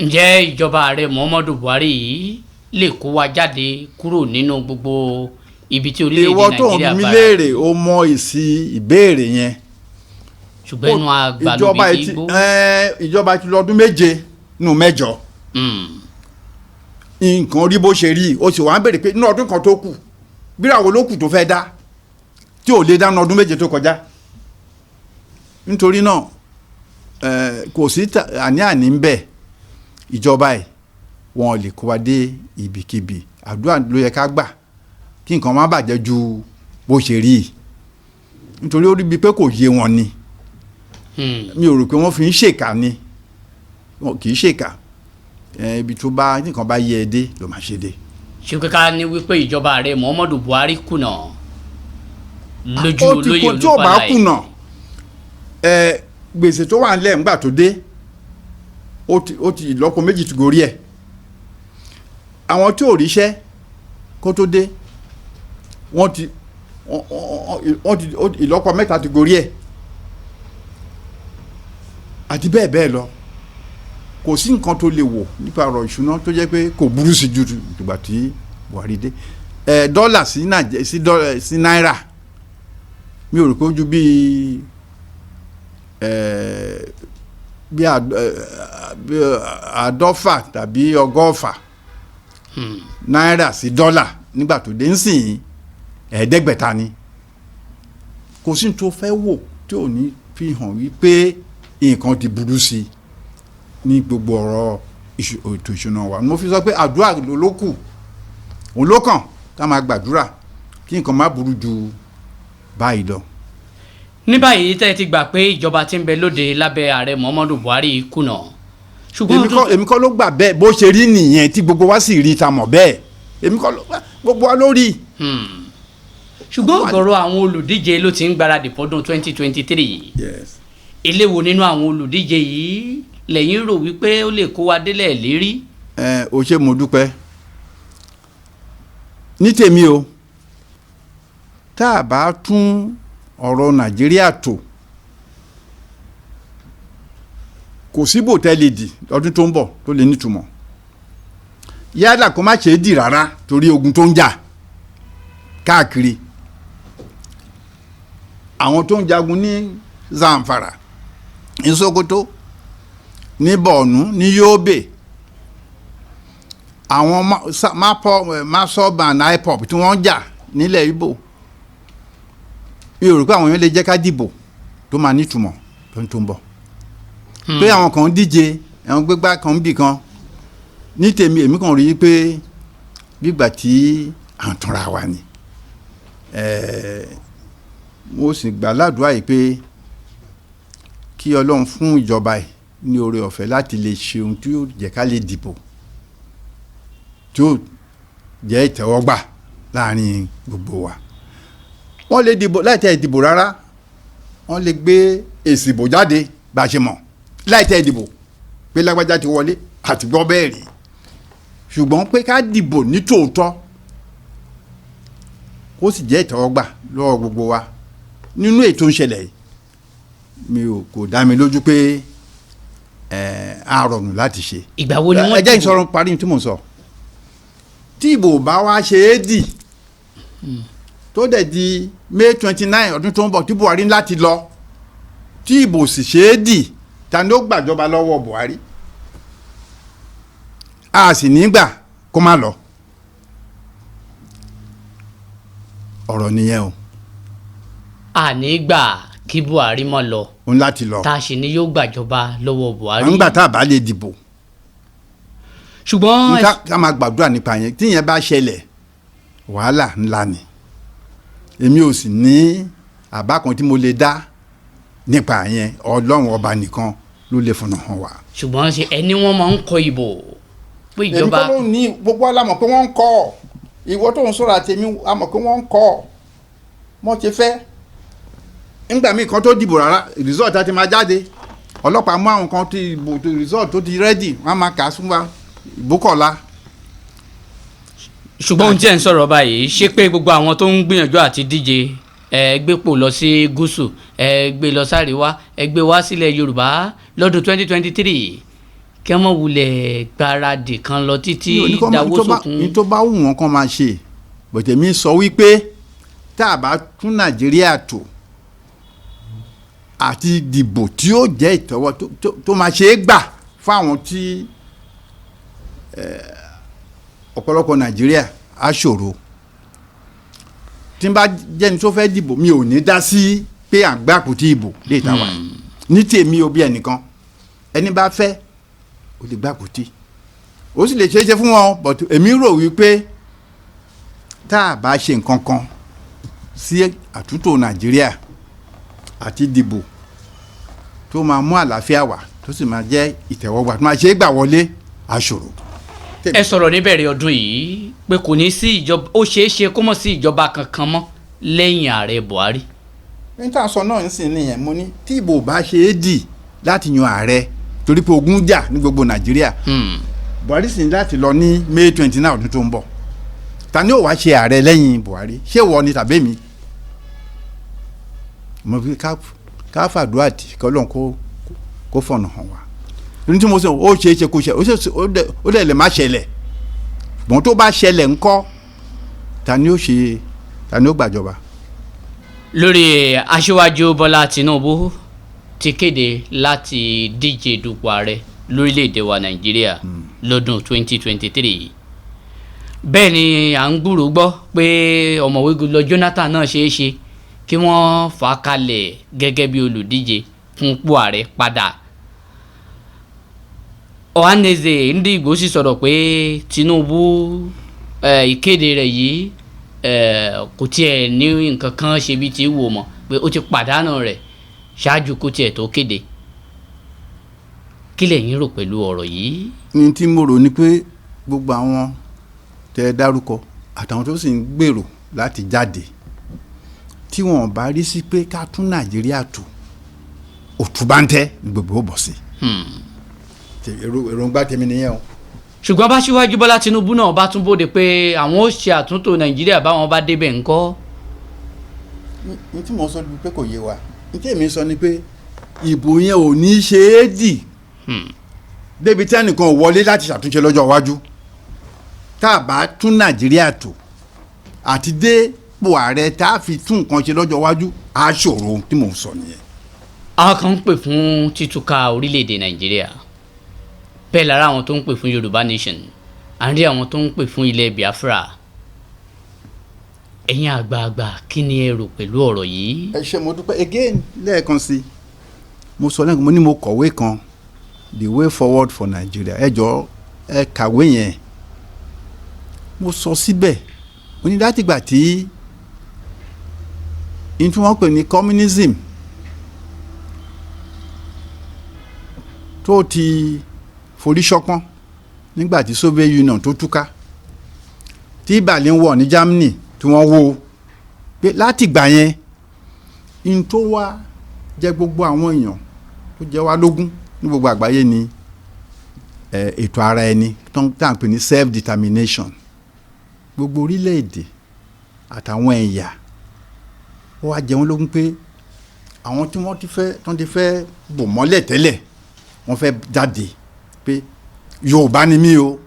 Ǹjẹ́ ìjọba ààrẹ Muhammadu Buhari yìí lè kó wa jáde kúrò nínú gbogbo ibi tí orílẹ̀-èdè Ìwọ tó ń Nàìjíríà bi mí bára? léèrè, ó mọ èsì ìbéèrè yẹn. Ṣùgbọ́n ẹnu àgbà Ìjọba lóbi tí ti gbó. Ìjọba ti lọ́dún 7 nínú 8. Nǹkan rí bó ṣe rí, o sì wá ń béèrè pé nínú ọdún kan tó kù, bíràwọ̀ ló kù tó fẹ́ dá tí ò lè dáná ọdún 7 tó kọjá? Nítorí náà, kò sí àní-àní ń bẹ. Ìjọba ẹ̀, wọn lè kó wa dé ibikíbi. Àdúrà ló yẹ ká gbà kí nǹkan má bàjẹ́ ju bó ṣe rí yìí, nítorí ó rí bíi pé kò yé wọn ni. Mi ò rò pé wọ́n fi ń ṣèkà ni, wọn kì í ṣèkà. Ibi tó bá nǹkan bá yẹ ẹ dé ló máa ṣe dé. Ṣé pé ká ní wípé ìjọba ààrẹ Muhammadu Buhari kùnà lójú Ó ti olóyè kó tí ò bá Olúfàlàyé? kùnà, gbèsè tó wà nílẹ̀ ńgbà tó dé, ó ti ìlọ́po méjì ti gorí ẹ̀. Àwọn tí ò ríṣẹ́ kó tó dé, wọ́n ti ìlọ́po mẹ́ta ti gorí ẹ̀, àti bẹ́ẹ̀ bẹ́ẹ̀ lọ. Kò sí nǹkan tó lè wò nípa ọ̀rọ̀ ìṣúná tó jẹ́ pé kò burú sí ju ìgbà tí Buhari dé. Dọ́là sí Nàìjẹ́ sí dọ́là sí náírà, mi ò rò pé ó ju bíi 50 tàbí 100 náírà sí dọ́là nígbà tó dé. Ńsìn, 500 ni. Kò sí ní tó fẹ́ wò tí ò ní fi hàn wípé nǹkan ti burú sí i ní gbogbo ọ̀rọ̀ ètò ìṣúná wa. Mo fi sọ pé àdúrà ló kù, òun ló kàn ká máa gbàdúrà kí nǹkan má burú ju báyìí lọ. Ní báyìí tẹ́ ẹ ti gbà pé ìjọba tí ń bẹ lóde lábẹ́ ààrẹ Muhammadu Buhari kùnà, ṣùgbọ́n Èmi kọ́ ló gbà bẹ́ẹ̀. Bó ṣe rí nìyẹn tí gbogbo wa sì rí ta mọ̀ bẹ́ẹ̀. Èmi kọ́ ló, gbogbo wa ló rí. Ṣùgbọ́n ọ̀gọ̀rọ̀ àwọn olùdíje ló ti ń gbáradì fọ́dún 2023. Yes. Eléwo nínú àwọn olùdíje yìí lẹ́yìn rò wípé ó lè kó wa délẹ̀ lérí? Ẹ o ṣe, mo dúpẹ́. Ní tèmi o, tá a bá tún ọ̀rọ̀ Nàìjíríà tò, kò síbò tẹ́lẹ̀ dì lọ́dún tó ń bọ̀ tó lè nítumọ̀. Yálà kó má ṣe é dì rárá torí ogun tó ń jà káàkiri, àwọn tó ń jagun ní Zamfara, ní Sokoto, ní Borno, ní Yobe, àwọn MASSOB and IPOB tí wọ́n ń jà nílẹ̀ Ìgbò, mi ò rò pé àwọn yẹn lè jẹ́ ká dìbò tó máa nítumọ̀ tó ń bọ̀. Pé àwọn kan ń díje, àwọn gbégbá kan ń bì kan, ní tèmi, èmi kàn rí i pé gbígbà tí à ń tanra wa ni. Mo sì gbà ládùúrà yìí pé kí Ọlọ́run fún ìjọba yìí ní oore ọ̀fẹ́ láti lè ṣe ohun tí yóò jẹ́ ká lè dìbò tí yóò jẹ́ ìtẹ́wọ́gbà láàrin gbogbo wa. Wọ́n lè dìbò láì tẹ́ ìdìbò rárá, wọ́n lè gbé èsì ìbò jáde bá a ṣe mọ̀ láì tẹ́ ìdìbò pé lágbájá ti wọlé, àti gbọ́ bẹ́ẹ̀ rí. Ṣùgbọ́n pé ká dìbò ní tòótọ́, kó sì jẹ́ ìtẹ́wọ́gbà lọ́wọ́ gbogbo wa nínú ètò ìṣẹ̀lẹ̀ yìí, mi ò kò dá mi lójú pé á rọrùn láti ṣe. Ìgbà wo ni wọ́n Ẹ jẹ́ dìbò? ìsọ̀rọ̀ parí tí mò ń sọ. Tí ìbò bá wá ṣe é dì, tó dẹ̀ di May 29 ọdún tó ń bọ̀ tí Buhari ní láti lọ, tí ìbò sì ṣe é dì, ta ni ó gbàjọba lọ́wọ́ Buhari? A sì ní gbà kó má lọ. Ọ̀rọ̀ nìyẹn o. Àní gbà kí Buhari mọ́ lọ. Òun láti lọ. Tá a sì ní yóò gbàjọba lọ́wọ́ Buhari. Nígbà tá a bá lè dìbò. Ṣùgbọ́n Ká máa gbàdúrà nípa yẹn. Tí yẹn bá ṣẹlẹ̀, wàhálà ńlá ni. Èmi ò sì ní àbá kan tí mo lè dá nípa yẹn. Ọlọ́run Ọba nìkan ló lè fọ̀nà hàn wá. Ṣùgbọ́n ṣe ẹni wọ́n máa ń kọ ìbò pé Èmi ìjọba kọ́ ló ní. Gbogbo wa la mọ̀ pé wọ́n ń kọ́ ọ. Ìwọ tó ń sọ̀rọ̀ àtẹ̀mí a mọ̀ pé wọ́n ń kọ́ ọ mọ́ ṣe fẹ́. Nígbà míì kan tó dìbò rárá, result á ti máa jáde. Ọlọ́pàá mú àwọn kan tí ìbò tó result tó ti ready, wọ́n á máa kà á fún wa ìbókọ̀lá. Ṣùgbọ́n ohun tí ẹ̀ ń sọ̀rọ̀ báyìí, ṣé pé gbogbo àwọn tó ń gbìyànjú àti díje, ẹ gbépò lọ sí gúúsù, ẹ gbé lọ sáríwá, ẹ gbé wá sílẹ̀ Yorùbá lọ́dún 2023, Kí wọ́n mọ̀ wulẹ̀ gbáradì kan lọ títí Mi ò ní kọ́ máa- dáwó sókun. Ní tó bá wù wọ́n kán máa ṣe, bọ̀tẹ̀ mi sọ wípé tá a bá tún Nàìjíríà tò àti dìbò tí ó jẹ́ ìtọ́wọ́ tó máa ṣe é gbà fáwọn tí ọ̀pọ̀lọpọ̀ Nàìjíríà á ṣòro. Tí n bá jẹ́ni tó fẹ́ dìbò, mi ò ní dá sí pé à ń gbé àpótí ìbò lè ta wà ní tèmi o. Bí ẹnìkan, ẹni bá fẹ́, ó lè gbé àpótí, ó sì lè ṣeé ṣe fún wọn, but èmi rò wípé tá a bá ṣe nǹkan kan sí àtúntò Nàìjíríà àti dìbò tó máa mú àlàáfíà wá, tó sì máa jẹ́ ìtẹ̀wọ́gbà, tó máa ṣe é gbà wọlé, àṣòro. Ẹ sọ̀rọ̀ níbẹ̀rẹ̀ ọdún yìí pé kò ní sí ìjọba, ó ṣeé ṣe kó mọ̀ sí ìjọba kankan mọ́ lẹ́yìn ààrẹ Buhari. Ní tá a sọ náà ń sìn nìyẹn. Mo ní tí ìbò bá ṣe é dì láti yan ààrẹ, torí pé ogun jà ní gbogbo Nàìjíríà, Buhari sì ní láti lọ ní May 29 ọdún tó ń bọ̀. Ta ni ó wá ṣe ààrẹ lẹ́yìn Buhari? Ṣé ìwọ ni tàbí mi? Mo fi ká fàdúrà tì kọ́lọ́n kó fọ̀nà hàn wá. Ní tí mo sọ, ó ṣeé ṣe kó ṣe, ó dẹ̀ lè má ṣẹlẹ̀, ṣùgbọ́n tó bá ṣẹlẹ̀ ńkọ́? Ta ni ó ṣe? Ta ni ó gbàjọba? Lórí Aṣíwájú Bọ́lá Tinubu ti kéde láti díje dupò ààrẹ lórílẹ̀‐èdè wa Nàìjíríà lọ́dún 2023. Bẹ́ẹ̀ ni à ń gbúròó gbọ́ pé Ọ̀mọ̀wé Goodluck Jonathan náà ṣeé ṣe kí wọ́n fà á kalẹ̀ gẹ́gẹ́ bí olùdíje fún ipò ààrẹ padà. Ohanaeze Ndigbo sì sọ̀rọ̀ pé Tinubu, ìkéde rẹ̀ yìí kò tiẹ̀ ní nǹkan kan ṣe bí ti wò mọ́, pé ó ti pàdánù rẹ̀ ṣáájú kó tiẹ̀ tó kéde. Kí lẹ̀yin rò pẹ̀lú ọ̀rọ̀ yìí? Ní tí mo rò ni pé gbogbo àwọn tẹ́ ẹ dárúkọ àtàwọn tó sì ń gbèrò láti jáde, tí wọn bá rí sí pé ká tún Nàìjíríà tò, òtúbáńtẹ́ ní gbogbo ó bọ̀ sí. Èròǹgbà tèmi nìyẹn o. Ṣùgbọ́n bá Ṣíwájú Bọ́lá Tinubu náà bá tún bóde pé àwọn ó ṣe àtúntò Nàìjíríà báwọn bá débẹ̀ ńkọ́? Ní tí mo sọ ni pé kò yé wa. Ní tí èmi sọ ni pé ìbò yẹn ò ní ṣe é dì débi tí ẹnìkan ò wọlé láti ṣàtúnṣe lọ́jọ́ iwájú. Tá a bá tún Nàìjíríà tò, àti dépò ààrẹ tá a fi tún nǹkan ṣe lọ́jọ́ iwájú á ṣòro. Tí mò ń sọ nìyẹn. Àwọn kan ń pè fún títúká orílẹ̀-èdè Nàìjíríà, bẹ́ẹ̀ lára àwọn tó ń pè fún Yorùbá Nation, à ń rí àwọn tó ń pè fún ilẹ̀ Biafra. Ẹ̀yin àgbààgbà, kí ni ẹ rò pẹ̀lú ọ̀rọ̀ yìí? Ẹ ṣé, mo dúpẹ́ again. Lẹ́ẹ̀kan sí, mo sọ lẹ́ẹ̀kan, mo ní mo kọ̀wé kan, "The Way Forward for Nigeria". Ẹ jọ̀ọ́, ẹ kàwé yẹn. Mo sọ síbẹ̀, mo ní látìgbà tí n tí wọ́n pè ní communism tó ti forí ṣọpọ́n nígbà tí Soviet Union tó túká, tí Berlin Wall ní Germany tí wọ́n wó, pé látìgbà yẹn, n tó wá jẹ gbogbo àwọn èèyàn, tó jẹ wá lógún ní gbogbo àgbáyé ni ètò ara ẹni tá à ń pè ní self determination. Gbogbo orílẹ̀-èdè àtàwọn ẹ̀yà, ó wá jẹ wọ́n lógún pé àwọn tí wọ́n ti fẹ́, tí wọ́n ti fẹ́ bò mọ́lẹ̀ tẹ́lẹ̀, wọ́n fẹ́ jáde pé Yorùbá ni mí o,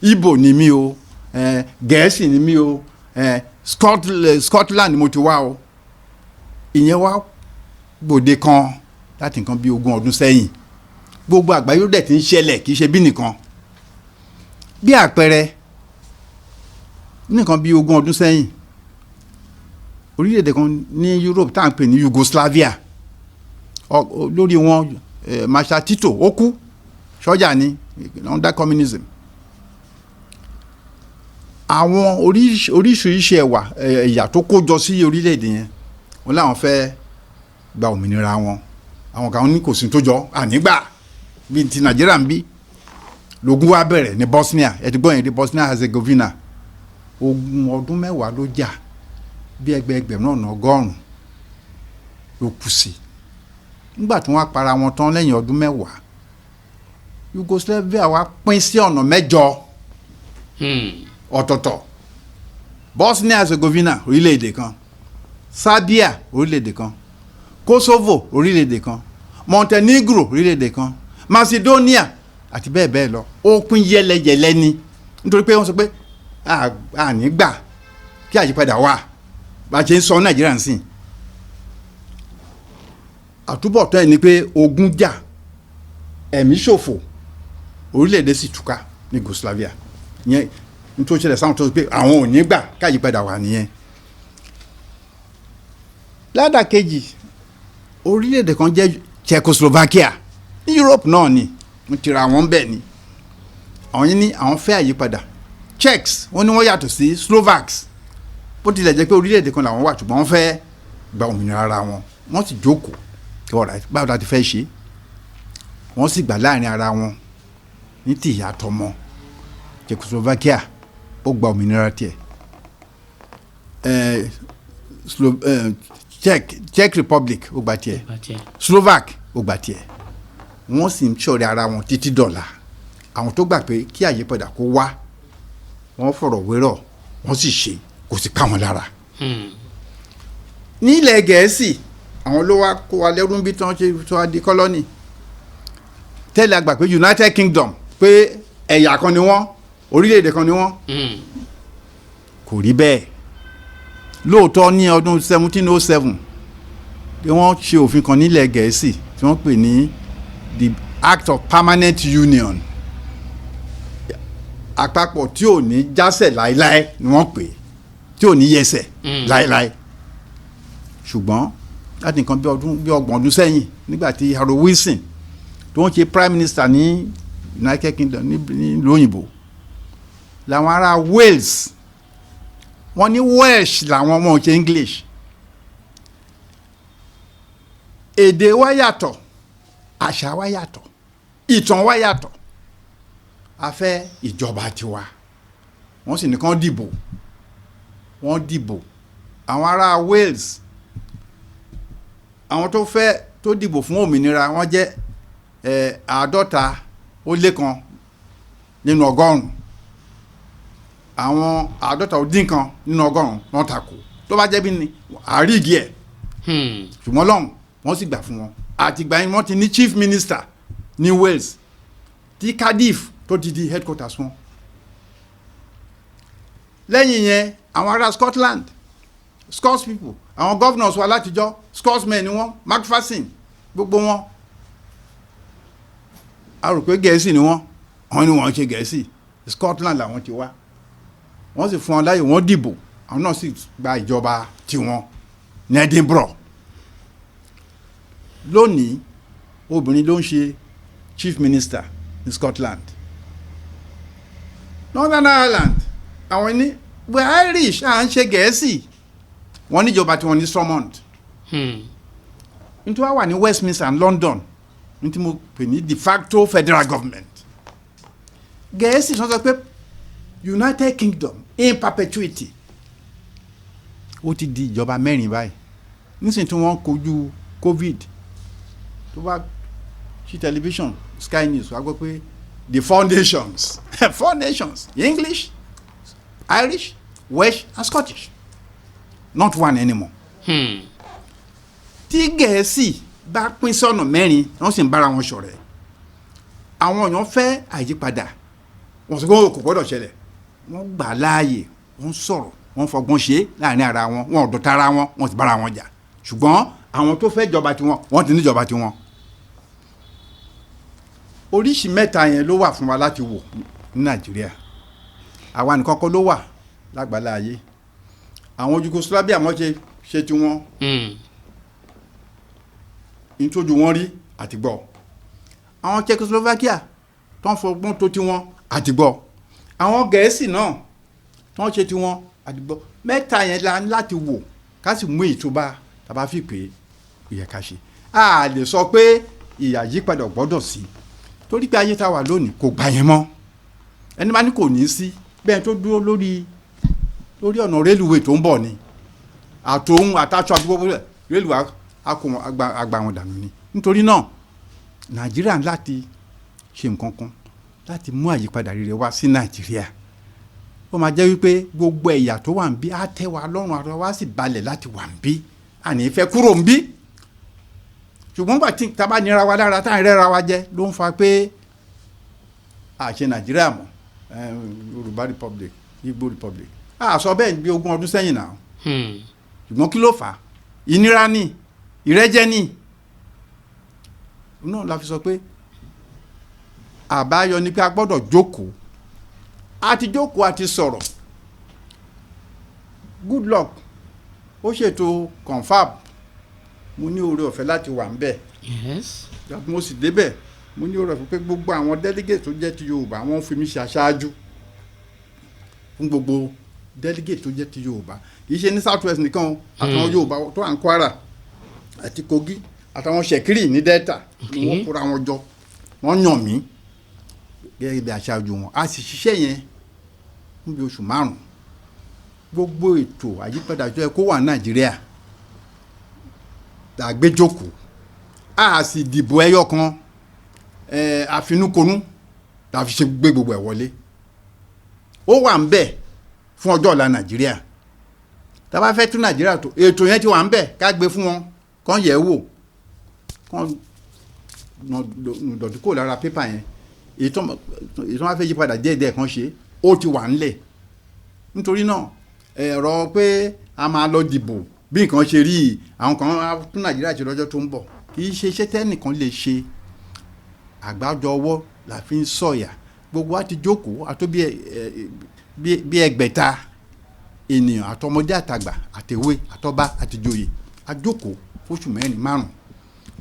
Ìgbò ni mí o, Gẹ̀ẹ́sì ni mí o, Scotland ni mo ti wá o. Ìyẹn wá gbòde kan láti nǹkan bí 20 ọdún sẹ́yìn. Gbogbo àgbáyé ó dẹ̀ ti ń ṣẹlẹ̀, kì í ṣe bí nìkan. Bí àpẹẹrẹ, nìkan bí 20 ọdún sẹ́yìn, orílẹ̀-èdè kan ní Europe tá à ń pè ní Yugoslavia, lórí wọn Marshal Tito, ó kú, sọ́jà ni under communism. Àwọn oríṣiríṣi ẹ̀yà tó kó jọ sí orílẹ̀-èdè yẹn, wọ́n láwọn fẹ́ gba òmìnira wọn. Àwọn kan ní kò sí tó jọ, ànígbà bíi ti Nàìjíríà ń bí. Lógún wá bẹ̀rẹ̀ ní Bosnia. Ẹ ti gbọ́ yẹn ní Bosnia Herzegovina. Ogun ọdún 10 ló jà, bí ẹgbẹẹgbẹ̀rún ọ̀nà 100 ló kù sí. Nígbà tí wọ́n para wọn tán lẹ́yìn ọdún 10, Yugoslavia wá pín sí ọ̀nà mẹ́jọ ọ̀tọ̀ọ̀tọ̀. Bosnia Herzegovina orílẹ̀-èdè kan, Serbia orílẹ̀-èdè kan, Kosovo orílẹ̀-èdè kan, Montenegro orílẹ̀-èdè kan, Macedonia. àti bẹ́ẹ̀ bẹ́ẹ̀ lọ. Ó pín yẹlẹyẹlẹ ni, nítorí pé wọ́n sọ pé a ní gbà kí àyípadà wà. Bá a ṣe ń sọ Nàìjíríà ń sìn, àtúbọ̀tán ẹ̀ ni pé ogun jà, ẹ̀mí ṣòfò, orílẹ̀-èdè sì túká ní Yugoslavia yẹn. Nítorí ṣẹlẹ̀ sáwọn tó sọ pé àwọn ò ní gbà káyípadà wà nìyẹn. Ládàkejì, orílẹ̀-èdè kan jẹ́ Czechoslovakia ní Europe náà ni, wọ́n ti ra àwọn bẹ́ẹ̀ ni. Àwọn yìí ní àwọn fẹ́ àyípadà. Czechs, wọ́n ní wọ́n yàtọ̀ sí Slovaks, bó tilẹ̀ jẹ́ pé orílẹ̀-èdè kan làwọn wà, ṣùgbọ́n wọ́n fẹ́ gba òmìnira ara wọn. Wọ́n sì jókòó kí ọ̀rọ̀ báwo la ti fẹ́ ṣe. Wọ́n sì gbà láàrin ara wọn ní tìyà tọmọ. Czechoslovakia ó gba òmìnira tiẹ̀. Czech Republic ó gba tiẹ̀, Slovak ó gba tiẹ̀. Wọ́n sì ń ṣọ̀rẹ́ ara wọn títí dọ̀la. Àwọn tó gbà pé kí àyípadà kó wá, wọ́n fọ̀rọ̀ wérọ̀, wọ́n sì ṣe, kò sì ká wọn lára. Nílẹ̀ Gẹ̀ẹ́sì, àwọn ló wá kó wa lẹ́rú bí tí wọ́n ṣe tó wá di colony tẹ́lẹ̀. A gbà pé United Kingdom, pé ẹ̀yà kan ni wọ́n, orílẹ̀-èdè kan ni wọ́n. Kò rí bẹ́ẹ̀. Lóòótọ́, ní ọdún 1707 bí wọ́n ṣe òfin kan nílẹ̀ Gẹ̀ẹ́sì tí wọ́n pè ní the Act of Permanent Union, àpapọ̀ tí ò ní jásẹ̀ láéláé ni wọ́n pè, tí ò ní yẹsẹ̀ láéláé. Ṣùgbọ́n láti nǹkan bí ọdún bí 30 ọdún sẹ́yìn, nígbà tí Harold Wilson tó ń ṣe prime minister ní United Kingdom, ní ìlú òyìnbó, làwọn ará Wales, wọ́n ní Welsh làwọn, wọn ò ṣe English, èdè wa yàtọ̀, àṣà wa yàtọ̀, ìtàn wa yàtọ̀, a fẹ́ ìjọba tiwa. Wọ́n sì ní kán dìbò. Wọ́n dìbò. Àwọn ará Wales, àwọn tó fẹ́, tó dìbò fún òmìnira, wọ́n jẹ́ 51 nínú ọgọ́rùn-ún. Àwọn 51 nínú ọgọ́rùn-ún wọ́n takò. Tó bá jẹ́ bí ni àríìgì ẹ̀, ṣùgbọ́n lọ́hùn wọ́n sì gbà fún wọn. Àtìgbà yẹn, wọ́n ti ní chief minister ní Wales, tí Cardiff tó ti di headquarters wọn. Lẹ́yìn yẹn, àwọn ará Scotland, Scots people, àwọn governors wa látijọ́, Scotsmen ni wọ́n, Macpherson, gbogbo wọn, a rò pé Gẹ̀ẹ́sì ni wọ́n. Àwọn ni wọ́n ṣe Gẹ̀ẹ́sì, Scotland làwọn ti wá. Wọ́n sì fún wọn láyè, wọ́n dìbò, àwọn náà sì gba ìjọba tiwọn ní Edinburgh. Lónìí, obìnrin ló ń ṣe chief minister ní Scotland. Northern Ireland, àwọn ní we Irish, à ń ṣe Gẹ̀ẹ́sì, wọ́n níjọba tiwọn ní Stormont. Nítorí wọ́n wà ní Westminster and London, ní tí mo pè ní de facto federal government. Gẹ̀ẹ́sì sọ pé United Kingdom in perpetuity, ó ti di ìjọba mẹ́rin báyìí. Nísìnyí tí wọ́n kojú COVID, tó bá ṣí television, Sky News, wàá gbọ́ pé the four nations, four nations, English, Irish, Welsh and Scottish, not one anymore. Tí Gẹ̀ẹ́sì bá pín sọ́nà mẹ́rin, wọ́n sì ń bára wọn ṣọ̀rẹ́. Àwọn èèyàn fẹ́ àyípadà, wọ́n sọ pé kò gbọ́dọ̀ ṣẹlẹ̀. Wọ́n gbà láàyè, wọ́n sọ̀rọ̀, wọ́n fọgbọ́n ṣe láàrin ara wọn. Wọn ò dọ̀tá ara wọn, wọ́n sì bára wọn jà, ṣùgbọ́n àwọn tó fẹ́ jọba tiwọn, wọ́n ti níjọba tiwọn. Oríṣìí mẹ́ta yẹn ló wà fún wa láti wò ní Nàìjíríà. Àwa nìkan kọ́ ló wà lágbàlá ayé. Àwọn Yugoslavia, wọ́n ṣe ṣe tiwọn, nítorí wọ́n rí àti gbọ́. Àwọn Czechoslovakia tó ń fọgbọ́n tó tiwọn, àti gbọ́. Àwọn Gẹ̀ẹ́sì náà tó ń ṣe tiwọn, àti gbọ́. Mẹ́ta yẹn la ní láti wò, ká sì mú ìtúbà tàbá fi pé ó yẹ ká ṣe. A lè sọ pé ìyà yípadà gbọ́dọ̀ sí, torí pé ayé tá a wà lónìí kò gbà yẹn mọ́. Ẹni bá ní kò ní sí bẹ́ẹ̀, tó dúró lórí ọ̀nà rélùwé tó ń bọ̀ ni, àtòun àtàṣọ àti gbogbo rẹ̀, rélùwé á kó wọn àgbà wọn dànù ni. Nítorí náà, Nàìjíríà ń láti ṣe nǹkan kan láti mú àyípadà rere wá sí Nàìjíríà. Ó máa jẹ́ wípé gbogbo ẹ̀yà tó wà ń bí á tẹ́ wa lọ́rùn, ara wa sì balẹ̀ láti wà ń bí, àní fẹ́ kúrò ń bí. Ṣùgbọ́n gbà tí tá a bá nira wa lára, tá à ń rẹ́ra wa jẹ, ló ń fa pé Àṣẹ Nàìjíríà mọ́, Yorùbá Republic, Igbo Republic, a sọ bẹ́ẹ̀ bí 20 ọdún sẹ́yìn náà. Ṣùgbọ́n kí ló fà á? Ìnira ni, ìrẹ́jẹ ni. Náà la fi sọ pé àbáyọ ni pé a gbọ́dọ̀ jókòó. A ti jókòó, a ti sọ̀rọ̀. Goodluck ó ṣètò confab. Mo ní oore ọ̀fẹ́ láti wà ńbẹ̀. Mo sì débẹ̀, mo ní oore ọ̀fẹ́ pé gbogbo àwọn delegate tó jẹ́ ti Yorùbá, wọ́n fi mí ṣe aṣáájú fún gbogbo delegate tó jẹ́ ti Yorùbá. Kì í ṣe ní South West nìkan o, àtàwọn Yorùbá tó wà ní Kwara àti Kogi, àtàwọn Ṣẹ̀kírì ní Delta ni wọ́n kóra wọn jọ, wọ́n yàn mí gẹ́gẹ́ bí aṣáájú wọn. A sì ṣiṣẹ́ yẹn fún bí oṣù 5. Gbogbo ètò àyípadà tó yẹ kó wà ní Nàìjíríà la gbé jókòó. A sì dìbò ẹyọ kan, àfinúkonú la fi ṣe gbé gbogbo ẹ̀ wọlé. Ó wà ń bẹ̀ fún ọjọ́ ọ̀la Nàìjíríà. Tá a bá fẹ́ tún Nàìjíríà tó, ètò yẹn ti wà ń bẹ̀, ká gbé fún wọn, kán yẹ̀ ẹ́ wò, kán dọ̀tí kò lára pépà yẹn, èyí tó wọ́n fẹ́ yí padà díẹ̀ díẹ̀ kan ṣe, ó ti wà ńlẹ̀. Nítorí náà, ẹ̀rọ pé a máa lọ dìbò bí nǹkan ṣe rí yìí, àwọn kan á tún Nàìjíríà ṣe lọ́jọ́ tó ń bọ̀, kì í ṣe iṣẹ́ tẹ́nìkan lè ṣe. Àgbájọ ọwọ́ la fi ń sọ̀yà. Gbogbo wa ti jókòó, àtó bí 6,000 ènìyàn, àtọmọdé àtàgbà, àtèwe àtọba àtìjòyè, a jókòó fóṣù 4, 5.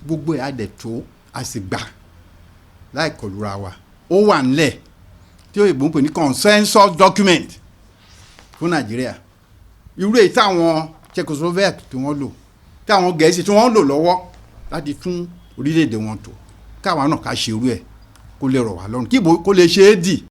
Gbogbo ẹ̀ á dẹ̀ tó, a sì gbà láì kọlura wa. Ó wà ńlẹ̀ tí òyìnbó ń pè ní consensus document fún Nàìjíríà, irú èyí táwọn Czechoslovak tí wọ́n lò, táwọn Gẹ̀ẹ́sì tí wọ́n lò lọ́wọ́ láti tún orílẹ̀-èdè wọn tò, káwa náà ká ṣe irú ẹ̀ kó lè rọ̀ wá lọ́rùn, kí ìbò kó lè ṣe é dì.